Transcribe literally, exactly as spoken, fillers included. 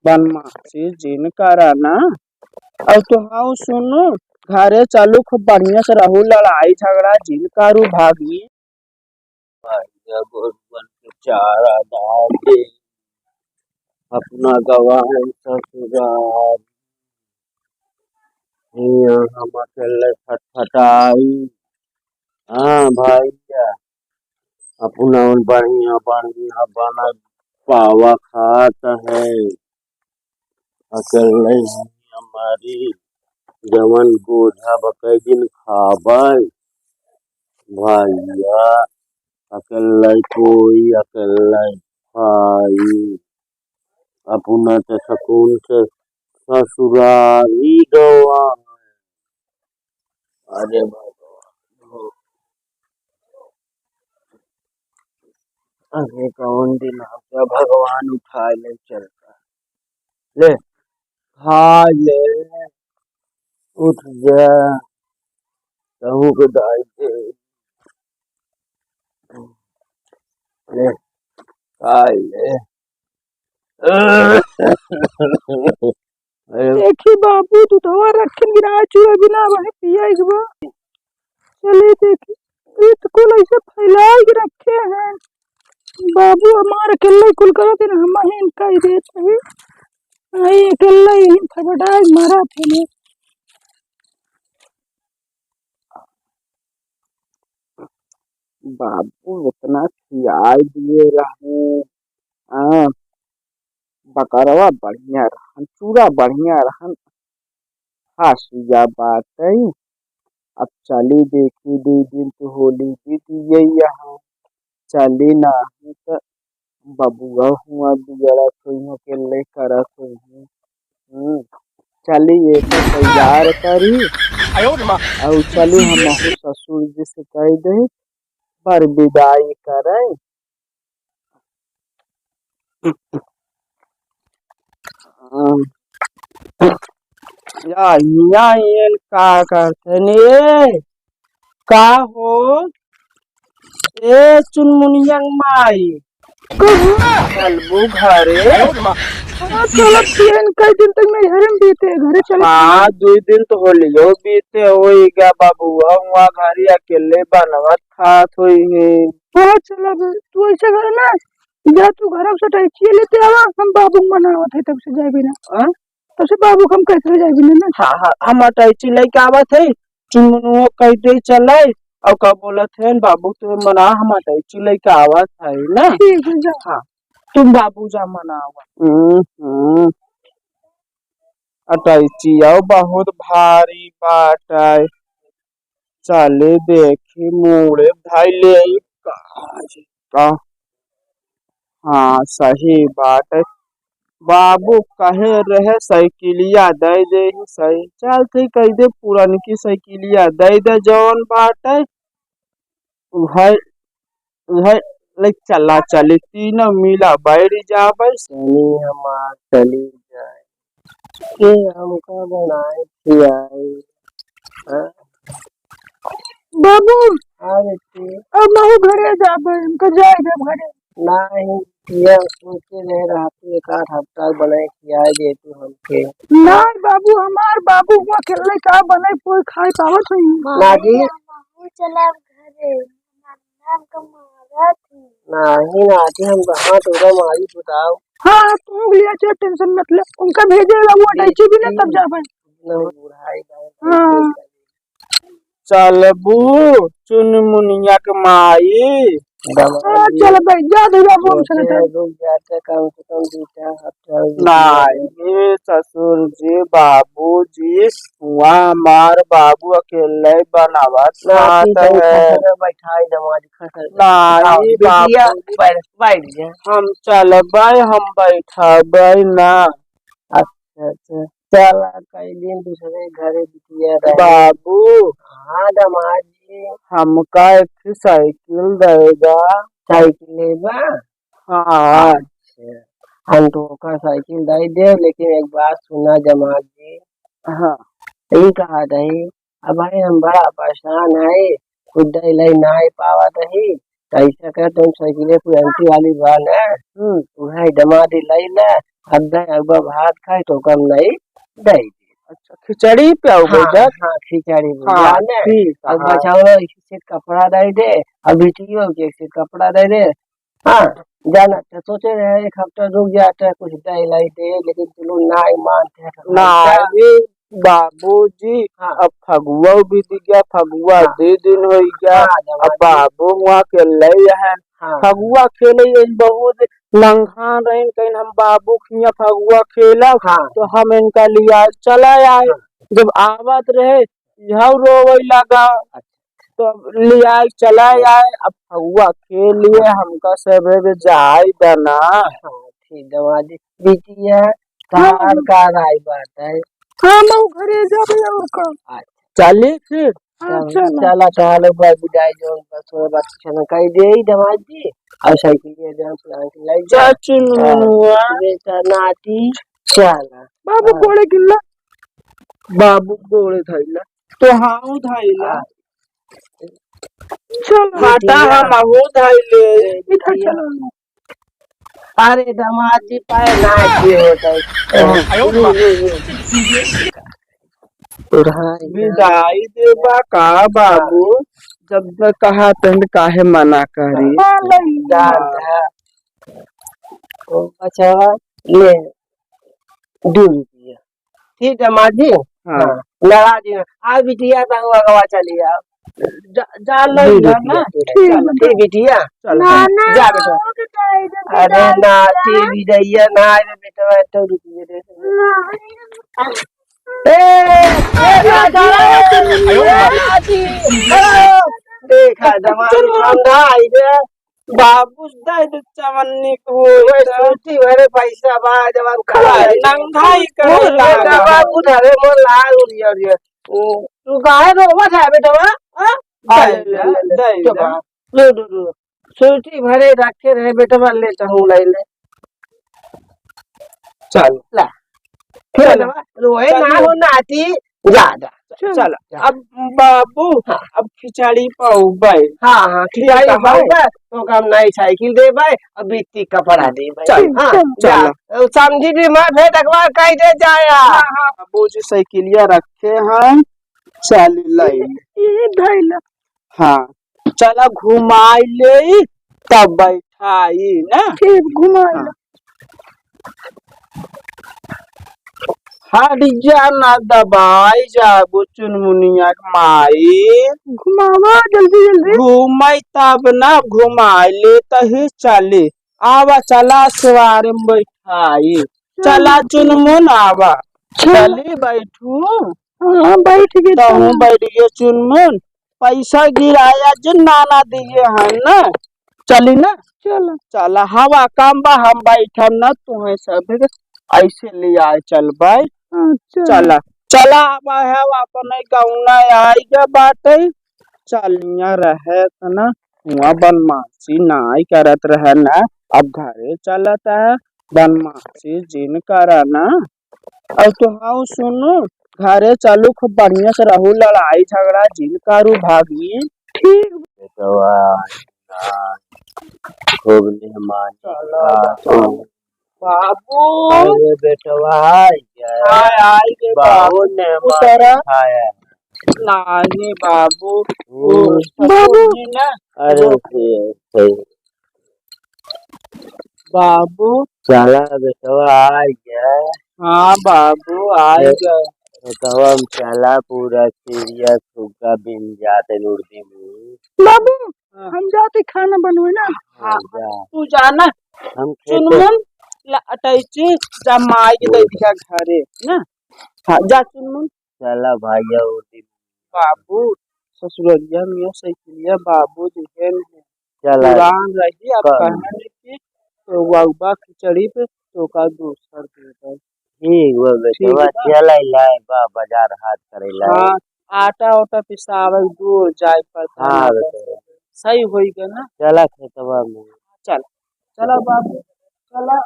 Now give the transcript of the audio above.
बदमाशी जिन करा ना। अउ तो हाँ सुनो, घरे चलू, खूब बढ़िया से रहू, लड़ाई झगड़ा जिन करू भागी। भैया गोरुअन के चारा डाल दे, अपना गवा है ससुराल, हियाँ हम अकेले फटफटाई। हाँ भैया, अपना बढ़िया बढ़िया बना पावा खात है। अकेले ही हमारी जवन गोधा बकै दिन खाबै भैया, अकेले कोई अकेले खाई, अपना तो सुकून से ससुरारी गवा। अरे भगवान हो। अरे कौन दिन आ गया, भगवान उठाए ले चलता। ले, खा ले, उठ जा, कहूँ के दाई दे। ले, खा ले। अरे। देखी बाबू, दूधवा रखिन बिना चूड़ा बिना वही पिया एक बार। चले देखी, ये तो कुल ऐसे फैला के रखे हैं। बाबू हमार अकेले कुल करत हैं, हम ही इनका ही देत हैं। नहीं, अकेले ही फटफटाए मारा थे। बाबू इतना खियाए दिए रहे। हाँ, बकरवा बढ़िया रहन, चूड़ा बढ़िया रहन, हँसिया बाटै। अब चली देखी, दुइ दिन तो होली बीत गई यहाँ, चली नाही त बबुआ हुआ बिगड़त होइहैं, अकेले करत होइहैं। हम्म, चली ये तो तैयार करी, अउ चली हम ससुर जी से कह दे, पर विदाई करे। या, या, ये का करते ने? का हो? ए चुनमुनिया माई, कहाँ? चलबू घरे? हाँ, चलब, तीन कई दिन तक मैं घरे में बीते, घरे चलब। हाँ, दुइ दिन तो होलियो बीते होइगा, बाबू हुआ घरे अकेले बनवत खात होइहैं। हाँ, चलब, तू ऐसे कर ना, जा तू घर से अटैची लेते आवा, हम बाबू मनावत है तब से जाए बिना। हाँ? तब से बाबू हम कैसे जाए बिना ना? हाँ, हाँ, हम अटैची लेके आवत है, चुनमुनुओ कह दे चले, और का बोलत है, बाबू तो मना, हम अटैची लेके आवत है ना। ठीक है, जा। हाँ, तुम बाबू जा मनावा। हम्म, हम्म। अटैचिया बहुत भारी बाटै। चले देखी, मूड़े धइले का, का? हाँ, सही बाटै। बाबू कहे रहे साइकिलिया दे दे, सही। चल, ठीक कह दे, पुरनकी साइकिलिया दे दे, जौन बाटै, उहै, उहै ले चला चली, तीनों मिला बैठ जाबै। चली हमार चली जाए, के हमका बनाए खियाए। हाँ? बाबू, हाँ बेटी। अब महू घरे जाबै, हमका जाए दे घरे। नहीं, ये सोचे रहे रहती एक आध हफ्ता बनाए खियाए दे तू हमके। नहीं बाबू, हमार बाबू हुआ अकेले का बनाए कोई खाए पावत है? ना जी। महू चला घरे। नाम का मारा थी। नहीं, नाती हम कहाँ तोरा मारी बताओ। हाँ, तू लिया, चल, टेंशन मत ले। उनका भेजे ला, वो अटैची भी ना, तब जाबे। नहीं, बुढ़ाई गए। हाँ। चलबू चुनमुनिया के माई। हाँ, चल भाई, जा दे, जा, वो हम चलते हैं। रुक जाते, कम से कम दो चार हफ्ता। नहीं, ससुर जी, बाबू जी, हुआ हमार बाबू अकेले बनावत नाती खात है। खसर बैठाई दमाद खसर। नाई आओ, बिटिया, बाबू। बैठ, बैठ जा। हम चलबै, हम बैठबै ना। अच्छा, अच्छा। चला, कई दिन दूसरे घरे बिटिया रहे। बाबू। हाँ, दमाद जी। हमका एक ठे साइकिल देगा। साइकिल लेबा? हाँ। अच्छा, हम तोहका साइकिल दे देब, लेकिन एक बात सुना जमात जी। हाँ। ई कहा रही, अब भाई हम बड़ा परेशान है, कुछ दे ले नाहीं पावत ही, तो ऐसा कर तुम साइकिल कोई आंटी वाली बा ना, हम्म। उहे दमाद ही ले ले, अब दे, अब भात खाए तो कम नहीं दे दे। अच्छा, खिचड़ी पे आओ हाँ, भैया। हाँ, खिचड़ी में हाँ, जाने। ठीक है, अब हाँ। बचाओ एक सेट कपड़ा दे दे, अब बिटियो के एक सेट कपड़ा दे दे। हाँ, जाना तो सोचे रहे एक हफ्ता रुक जाते, कुछ दे लाई दे, लेकिन तू लोग ना ही मानते हैं। ना, अरे बाबूजी, हाँ। अब फगुआ बीत गया, फगुआ हाँ। दे दिन हो गया, हाँ, अब जवानी। बाबू हुआ के ले है। हाँ। फगुआ खेले ये बहुत लंघान रहिन, कहीं हम बाबू खिया फगुआ खेलब, हाँ। तो हम इनका लिया चला आए। हाँ। जब आवत रहे, यह रोवे लगा, अच्छा। तो अब लिया चला आए, अब फगुआ खेल लिए, हमका सबे बे जाए दना। हाँ, ठीक दमाद जी। बिटिया, हाँ। कार, कार आई बात है। हाँ, मैं घरे जाबे और का। अच्छा। चली फिर? हाँ, चल, चलो। चला, चलो, भाई, विदाई जो बस, वो बात छन कही दे ही दमाद जी। और साइकिल ले जाओ, प्लांट ले जा जाओ। चुनमुआ। हाँ, बेटा, नाती, चला। बाबू हाँ। गोड़े गिल्ला। बाबू गोड़े धइला। तो हाँ, धइला। हाँ। चलो। हटा, हम हो धइले। इधर चलो। अरे, दमाद जी, पाए ना किए होता है। आयो। विदाई देबा का बाबू? जब तक कहा तन काहे मना करी? हाँ, लई। जा, जा। ओ, अच्छा, ले, दो रुपया। ठीक है, माँ जी। हाँ। हाँ, लड़ा दी। आ बिटिया, तो हुआ गवा चली आओ। जा, जा, लई जा ना। ठीक है। ठीक, बिटिया। चल। ना, ना, जा बेटा। अरे, ना, ती बिटिया, ना, अरे बेटा, तो रुकिए दे। ए, ए, बेटा, ए, देखा, जवान ठंडा आई रे। बाबू दे दे चवन्नी को। ओए, छुट्टी भरे पैसा बा, जवान खा ले। नंगाई करे मोर लागा। बाबू धरे, मोर लाल उड़िया उड़िया। ओ, तू काहे रोवत है बेटवा? हाँ? दे दे, दे दे। रो, रो, रो। छुट्टी भरे रखे रहे बेटवा, ले चाहूँ ले ले। चल। ला। चल। बेटवा, रोए चल। ना हो नाती। जा, जा। चल, चल। जा। अब बाबू, हाँ। अब खिचड़ी पाउबे। हाँ, हाँ, ठीक खिचड़ी है। पाउबे, तो हम नई साइकिल देबे, अब बित्ती कपड़ा देबे। चल, हाँ, चल, जा। चल। समझी भी मैं भेद अखबार कह दे जाया। हाँ, हाँ, बाबूजी साइकिलिया रखे हैं, चल लाई। ये धइला। हाँ, चला घुमाई ले, तब बैठाई ना। ठीक, घुमाई हाँ। ले। हट जा ना, दबाई जाबो चुनमुनिया के माई। घुमावा जल्दी जल्दी। घूमई तब ना, घुमाई ले तही चली। आवा चला सवारी में बैठाई। चला चुनमुन आवा। चल। चली बैठू। हाँ, बैठ गए तहूँ चला। बैठ गए चुनमुन। पैसा गिराया जो नाना दिए हैं ना। चली ना? चल। चला, हवा काम बा, हम बैठम ना, तुहें सब ऐसे ले आए चल भाई। हाँ, चल। चला, चला, अब है अपने गौना आई गए बाटे। चलिया रहे त ना, हुआ बदमाशी नाई करत रहे ना, अब घरे चलत है, बदमाशी जिन करा ना। और तो हाँ सुनो, घरे चलू, खूब बढ़िया से रहू, लड़ाई झगड़ा जिन करू भाभी। ठीक। बेटवा, ना, खूब मेहमान चलो, का। बेटवा। बाबू। अरे बेटवा, आ गया। हाय, आई रे बाबू, बाबू। मेहमान उतारा। खाया। नानी बाबू, हम्म। ओ ससुर बाबू। जी ना। अरे, वो से, से। बाबू। चला बेटवा, आ गया। हाँ बाबू, आ ए, गया। बेटवा, हम चला पूरा सीरिया सुग्गा बिन जाते उर्दी में। बाबू, हाँ। हम जाते खाना बनवे ना। हाँ, हाँ, जा। तू जाना। हम खेते चुनमुन, ला, अटैची, जा माई के दे दिया घरे, ना? हाँ, जा चुनमुन। चला भैया, वो दिन। बाबू, ससुरलिया में साइकिलिया बाबू दिहे में चला। पुरान रही, अब कल। कहन कि तो वउबा खिचड़ी पे तो का दूसर दे दे। ठीक बा बेटवा, ठीक बा। चला लाए बा, बाजार हाट करे लाए। हाँ, आटा ओटा पिसावे दूर जाए पड़ता हाँ ना। बेटवा। सही होई गया ना? चला खेतवा में। चल, चला बाबू, चला।